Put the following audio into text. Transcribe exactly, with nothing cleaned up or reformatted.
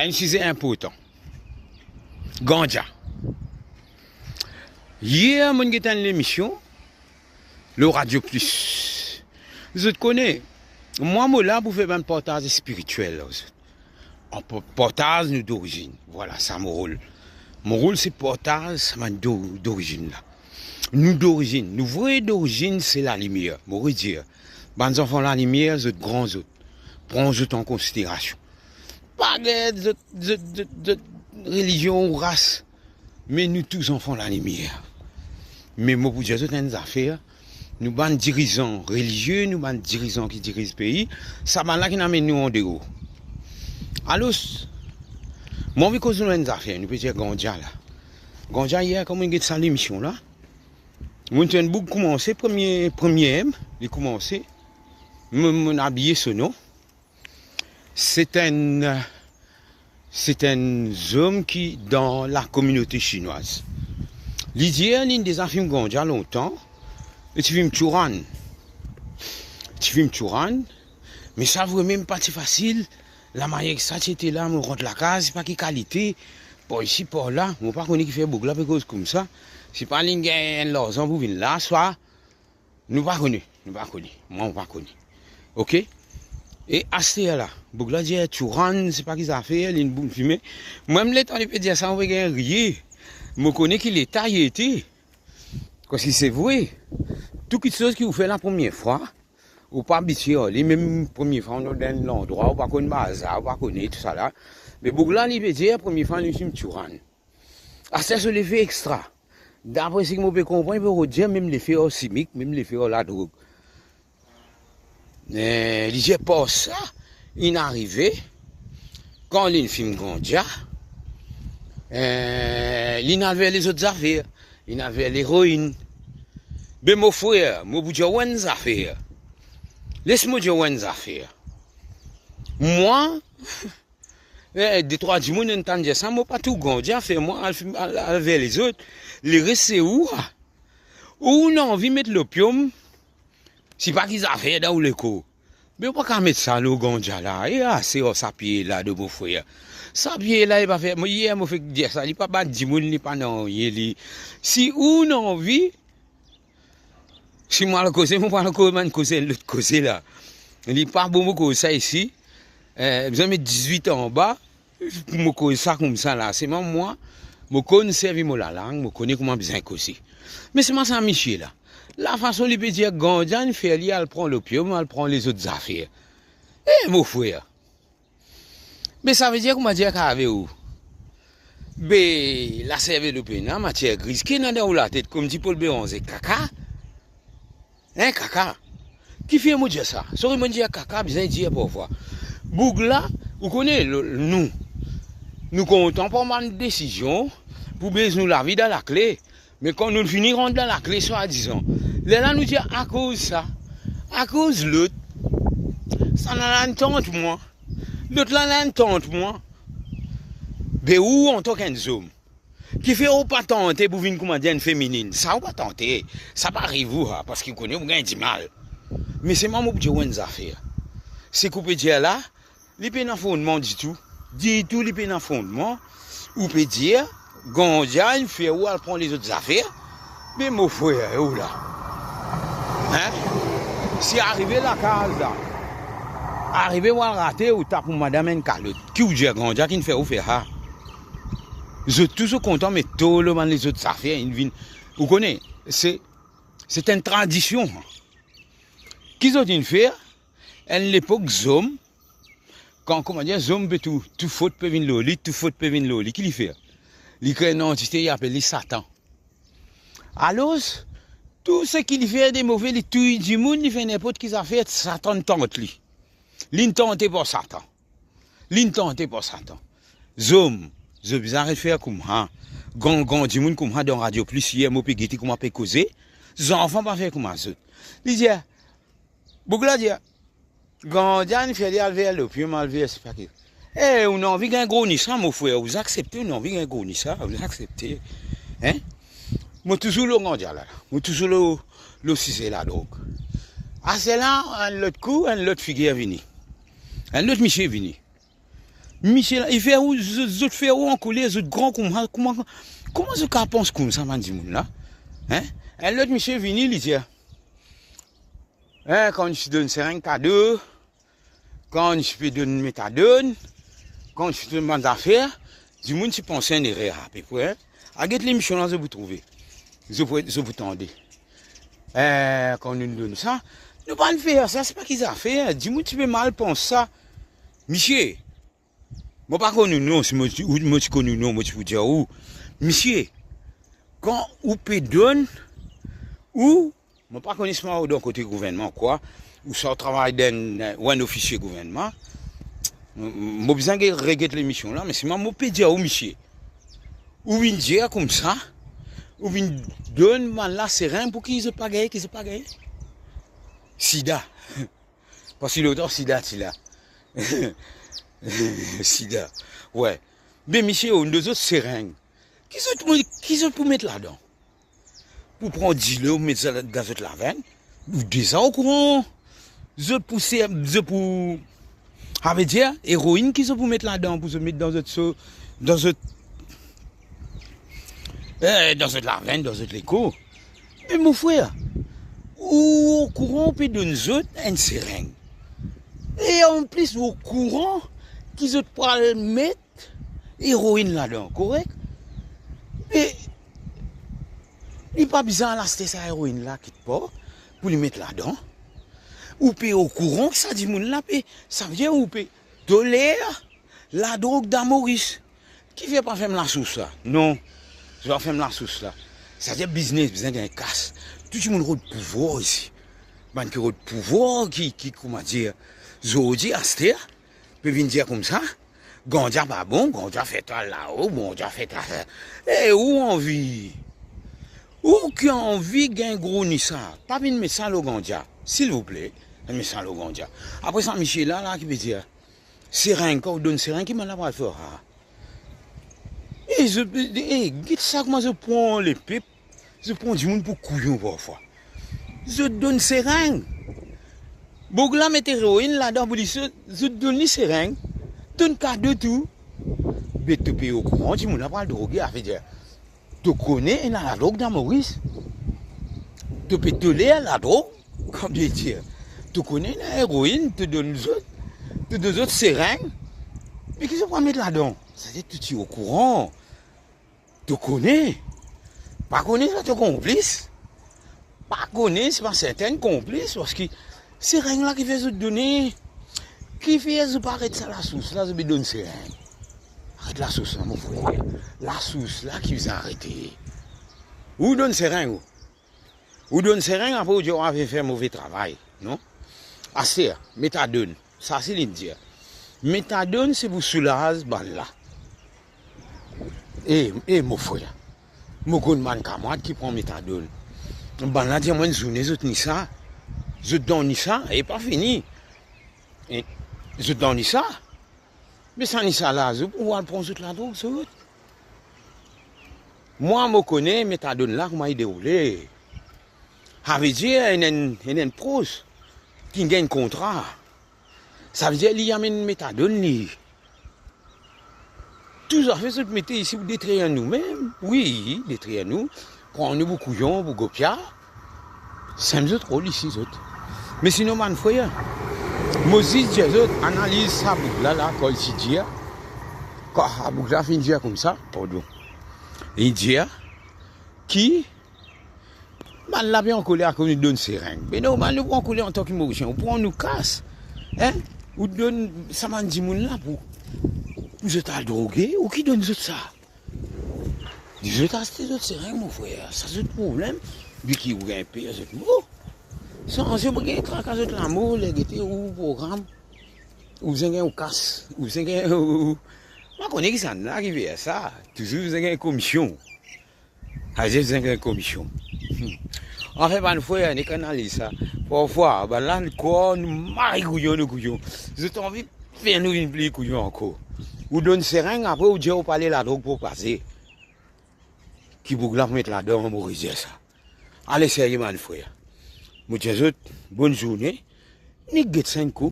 Enn size inportan. Gandja. Yer, mo'nn get enn lemision lor Radio Plus. Zot kone, mwa, mo la pou fer bann partaz spiritiel ar zot. An pa-, partaz nou dorizinn. Vwala, sa mo rol. Mo rol, se partaz sa bann do-, dorizinn la. Nou dorizinn, nou vre dorizinn, se lalimier. Mo redir, bann zanfan lalimier, zot gran zot. Pran zot an konsiderasion. Pa gard zot, zot, zot, zot relizion ou ras, me nou tou zanfan lalimier. Me mo pou dir zot enn zafer, nou bann dirizan relizie, nou bann dirizan ki diriz pei, sa bann la ki amenn nou andeor. Alor, mo anvi koz nou enn zafer, nou pe dir Gandja la. Gandja, yer, kan mo'nn get sa lemision la, mo'nn tann boug koumanse, premie, premie, li koumanse, mo, mo'nn abiye so non. Se enn, se enn zom ki dan lakominote sinwaz. Li dir li deza fim gandja lontan, e ti fim tchourann. Ti fim tchourann, me sa vremem pa ti fasil. Lamanier ki sa ti ete la, mo rant lakaz, pa ki kalite, par isi, par la, mo pa kone kifer boug la pe koz koumsa. Se pa li'nn gagn larzan pou vinn la, swa Nou pa kone, nou pa kone. Mwa, mo pa kone. Oke? E aster la, boug la dir tchourann, se pa ki zafer, li'nn boum fime. Mwa, letan li pe dir sa, mo pe gagn riye. Mo kone ki leta li ete. Parski se vre, tou kitsoz ki ou fer lapremier fwa, ou pa abitie ar li, mem premie fwa ou dan enn landrwa, ou pa konn bazar, ou pa kone tousala. Me boug la, li pe dir, premie fwa, li fim tchourann. Aster so lefe extra. Dapre seki mo pe konpran, li pe rod dir mem lefe ar simik, mem lefe ar ladrog. Eh, li dir par sa, inn arive, kan li'nn fim gandja, eh, li'nn al ver lezot zafer, li'nn al ver leroinn. Be mo frer, mo pou dir ou enn zafer. Les mo dir ou enn zafer. Mwa, Eh, de trwa dimoun inn tann dir sa, mo pa tou gandja, fer mwa al, al, al ver lezot. Leres se ou, a. Ou ena anvi met lopiom, se pa ki zafer dan ou lekor. Me ou pa kav met sa lor gandja la, e ase ar sa pie la de mo frer. Sa pie la, li pa fer, mo, yer mo fek dir sa, li pa bat dimoun, li pa nanye, li. Si ou ena anvi, Si mo al koze, mo pou al koz bann koze, lot koze la. Li pa bon mo koz sa isi. Eh, bizin met dizwit anba pou mo koz sa koumsa la. Selman mwa, mo konn servi mo lalang, mo kone kouma bizin koze. Me selman sa misie la, lafason li pe dir gandja inn fer li al pran lopiom, al pran lezot zafer. Eh, mo frer, Be savedir kouma dir kave ou? Be laservel ou pena, matier griz ki ena dan ou latet, kouma dir Paul Béranger, kaka? Hein, kaka? Kifer mo dir sa? Sori mo dir kaka, bizin dir parfwa. Boug la, ou kone, lo-, nou, nou kontan pran bann desizion pou bez nou lavi dan lakle. Me kan nou fini rant dan lakle, swadizan, lerla nou dir akoz sa, akoz lot, sa la inn tant mwa, lot la inn tant mwa. Be ou, antan ki enn zom, kifer ou pa tante pou vinn koumadir enn feminin? Sa ou pa tante, sa pa ariv ou, ha, parski ou kone ou gagn dimal. Me selman mo pou dir ou enn zafer. Seki ou pe dir la, li pena fondman ditou. Ditou li pena fondman. Ou pe dir, gandja inn fer ou al pran lezot zafer. Me mo frer, e ou la? Hein? Si arive lakaz la, arive ou al rate, ou tap ou madam enn kalot. Ki ou dir, gandja ki'nn fer ou fer sa? Zot tou zot kontan met tor lor bann lezot zafer, inn vinn. Ou kone, se, se enn tradision. Ki zot inn fer? Enn lepok zom, kan, koumadir, zom pe tou, tou fot pe vinn lor li, tou fot pe vinn lor li, ki li fer? Li kre enn antite, li apel li Satan. Alor, tou seki li fer de move, li touy dimoun, li fer ninport ki zafer, Satan tant li. Li'nn tante par Satan. Li'nn tante par Satan. Zom, zot bizin aret fer koumsa. Gran, gran dimoun koumsa dan Radio Plus, yer mo pe gete kouma pe koze. Zanfan pa fer kouma zot. Li dir, boug la dir, gandja inn fer li al ver lopiom, al ver sepa ki. Eh, ou ena anvi gagn gro nisa, mo frer, ou aksepte, ou ena anvi gagn gro nisa, ou aksepte. Hein? Mo touzour lor gandja la, mo touzour lor, lor size ladrog. Aster la, enn lot kou, enn lot figir vini. Enn lot misie vini. Misie la, li fer ou, zot, zot fer ou ankoler, zot gran kouma, kouma, kouma zot kapav pans koumsa bann dimoun la? Hein? Enn lot misie vini, li dir, hein, kan ti donn sereng kado, kan ti pe donn metadone, kan ti donn bann zafer, dimoun ti panse enn erer apepre, hein? Al get lemision la, zot pou trouve. Zot pou, zot pou tande. Eh, kan nou donn sa, nou pa'nn fer sa, se pa ki zafer, dimoun ti pe mal pans sa. Misie, mo pa konn ou non, si mo ti, ou, mo ti konn ou non, mo ti pou dir ou, misie, kan ou pe donn, ou, mo pa kone si ou dan kote gouvernman kwa, ou sa travay dan, ou enn ofisie gouvernman, mo, mo bizin get, reget lemision la, me si mo, mo pe dir ou, misie, ou vinn dir koumsa, ou vinn donn bann la sereng pou ki zot pa gagne, ki zot pa gagne sida. Parski lontan sida ti la. Sida. Wi. Me misie, ou donn zot sereng. Ki zot, ki zot pou met ladan? Pou pran dilo, met sa dan zot lavenn? Ou deza okouran. Zot pou se, zot pou, savedir, eroinn ki zot pou met ladan, pou zot met dan zot so, dan zot, eh, dan zot lavenn, dan zot lekor. Me mo frer, ou okouran ou pe donn zot enn sereng. E anplis, ou okouran ki zot pral met eroinn ladan, korek? Me li pa bizin al aste sa eroinn la kikpar pou li met ladan. Ou pe okouran sa dimoun la pe, savedir ou pe toler ladrog dan Moris. Kifer pa ferm lasours la? Non, zot pa ferm lasours la. Savedir biznes bizin gagn kas. Tou dimoun rod pouvwar isi. Bann ki rod pouvwar ki, ki, koumadir, zordi, aster, pe vinn dir koumsa, gandja pa bon, gandja fer twa lao, gandja fer twa sa. E ou anvi, ou ki anvi gagn gro nisa, pa vinn met sa lor gandja, silvouple, pa met sa lor gandja. Apre sa, misie la, la ki pe dir, sereng, kan ou donn sereng, ki bann la pral fer? E zot, e, get sa kouma zot pran lepep, zot pran dimoun pou kouyon parfwa. Zot donn sereng. Boug la met eroinn ladan pou li, zot, zot donn li sereng. Donn kado tou. Be to pe okouran dimoun la pral droge, savedir to kone ena ladrog dan Moris. To pe toler ladrog, kouma dir. To kone ena eroinn, to donn zot, to donn zot sereng. Me ki zot pral met ladan? Savedir to ti okouran. To kone. Pa kone sa to konplis. Pa kone, se pa serten konplis, parski sereng la kifer zot done. Kifer zot pa aret sa lasours la, zot pe donn sereng? Aret lasours la, mo frer. Lasours la ki bizin arete. Ou donn sereng, ou. Ou donn sereng, apre ou dir ou ave fer move travay, non? Aster, metadone, sa se li dir. Metadone se pou soulaz bann la. E, e mo frer, mo konn bann kamarad ki pran metadone. Bann la dir mwa enn zourne zot nisa, zot dan nisa, e pa fini. E zot dan nisa, me sa nisa la, zot pou al pran zot ladrog, zot. Mwa, mo kone metadone la kouma li deroule. Savedir, ena enn, ena enn pros ki gagn kontra. Savedir, li amenn metadone li. Tou zafer zot mete isi pou detrir nou mem. Wi, detrir nou. Pran nou pou kouyon, pou gopia. Sem zot rol isi, zot. Me sinon, bann frer, mo zis dir zot, analiz sa boug la, la, kan li ti dir, kan sa boug la finn dir koumsa, pardon. Li dir ki bann la pe ankoler akoz nou donn sereng. Be normal, nou pou ankoler antan ki Morisien. Ou pran nou kas, hein? Ou donn sa bann dimoun la pou, pou zot al droge, ou ki donn zot sa? Dir zot aste zot sereng, mo frer, sa zot problem. Biki ou gagn per zot mor. Sanze pou gagn traka zot lamor, ler gete ou program. Ou bizin gagn ou kas, ou bizin gagn ou, ou, pa kone kisannla ki fer sa. Touzour bizin gagn komision. Aze bizin gagn komision. Hmm. Anfin, bann frer, nek analiz sa. Parfwa, bann la, nou krwar nou mari kouyon, nou kouyon. Zot anvi fer nou vinn pli kouyon ankor. Ou donn sereng, apre ou dir ou pale ladrog pou pase. Ki boug la pou met ladan, mo redir sa. Ale serye, bann frer. Mo dir zot, bonn zourne. Nek get sa enn kou,